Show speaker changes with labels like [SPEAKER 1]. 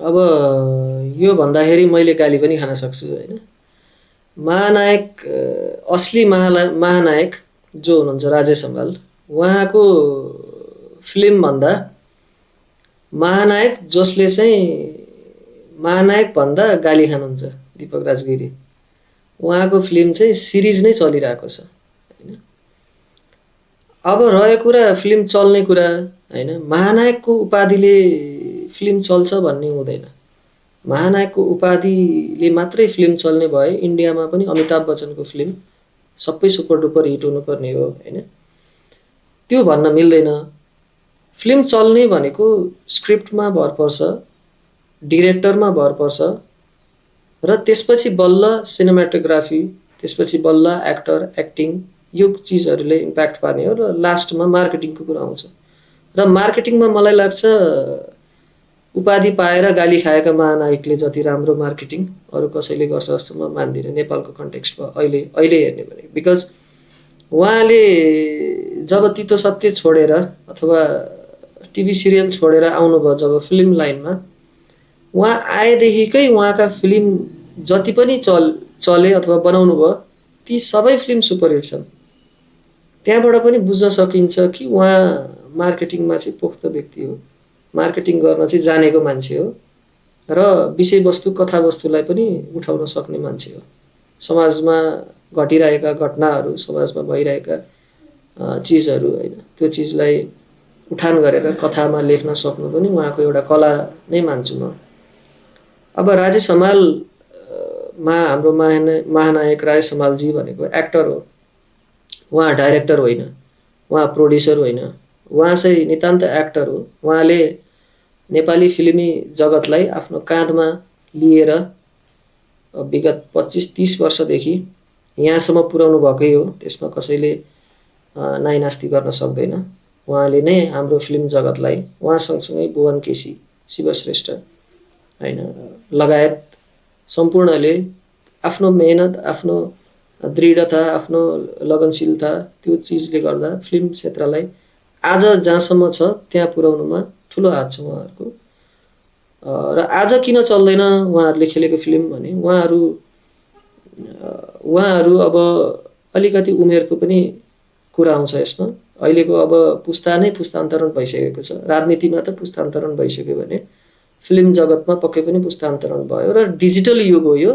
[SPEAKER 1] अब यो भन्दाखेरि मैले गाली पनि खान सक्छु होइन। महानायक असली महानायक जो हुनुहुन्छ राजेश हमाल, उहाँको फिल्म भन्दा महानायक जसले चाहिँ महानायक भन्दा गाली खानुहुन्छ दीपक राजगिरी, उहाँको फिल्म चाहिँ सिरिज नै चलिरहेको छ होइन। अब रह्यो कुरा फिल्म चल्ने कुरा होइन, महानायकको उपाधिले फिल्म चल्छ भन्ने हुँदैन। महानायकको उपाधिले मात्रै फिल्म चल्ने भए इन्डियामा पनि अमिताभ बच्चनको फिल्म सबै सुपर डुपर हिट हुनुपर्ने हो होइन। त्यो भन्न मिल्दैन। फिल्म चल्ने भनेको स्क्रिप्टमा भर पर्छ, डिरेक्टरमा भर पर्छ र त्यसपछि बल्ल सिनेमाटोग्राफी, त्यसपछि बल्ल एक्टर एक्टिङ, यो चिजहरूले इम्प्याक्ट पार्ने हो र लास्टमा मार्केटिङको कुरा आउँछ। र मार्केटिङमा मलाई लाग्छ उपाधि पाएर गाली खाएका महानायकले जति राम्रो मार्केटिङ अरू कसैले गर्छ जस्तो म मान्दिनँ नेपालको कन्टेक्स्टमा अहिले हेर्ने भने। बिकज उहाँले जब तितो सत्य छोडेर अथवा टिभी सिरियल छोडेर आउनुभयो जब फिल्म लाइनमा, उहाँ आएदेखिकै उहाँका फिल्म जति पनि चले अथवा बनाउनु भयो ती सबै फिल्म सुपरहिट छन्। त्यहाँबाट पनि बुझ्न सकिन्छ कि उहाँ मार्केटिङमा चाहिँ पोख्त व्यक्ति हो, मार्केटिङ गर्न चाहिँ जानेको मान्छे हो र विषयवस्तु कथावस्तुलाई पनि उठाउन सक्ने मान्छे हो। समाजमा घटिरहेका घटनाहरू, समाजमा भइरहेका चिजहरू होइन, त्यो चिजलाई उठान गरेर कथामा लेख्न सक्नु पनि उहाँको एउटा कला नै मान्छु म। अब राजेश हमाल हाम्रो महानायक राजेश हमालजी भनेको एक्टर हो, उहाँ डाइरेक्टर होइन, उहाँ प्रोड्युसर होइन, उहाँ चाहिँ नितान्त एक्टर हो। उहाँले नेपाली फिल्मी जगतलाई आफ्नो काँधमा लिएर विगत 25-30 वर्षदेखि यहाँसम्म पुर्याउनु भएकै हो। त्यसमा कसैले नाइनास्ती गर्न सक्दैन। उहाँले नै हाम्रो फिल्म जगतलाई, उहाँ सँगसँगै भुवन केसी, शिवश्रेष्ठ होइन लगायत सम्पूर्णले आफ्नो मेहनत, आफ्नो दृढता, आफ्नो लगनशीलता, त्यो चिजले गर्दा फिल्म क्षेत्रलाई आज जहाँसम्म छ त्यहाँ पुर्याउनुमा ठुलो हात छ उहाँहरूको। र आज किन चल्दैन उहाँहरूले खेलेको फिल्म भने उहाँहरू अब अलिकति उमेरको पनि कुरा आउँछ यसमा। अहिलेको अब पुस्ता नै पुस्तान्तरण भइसकेको छ। राजनीतिमा त पुस्तान्तरण भइसक्यो भने फिल्म जगतमा पक्कै पनि पुस्तान्तरण भयो र डिजिटल युग हो यो।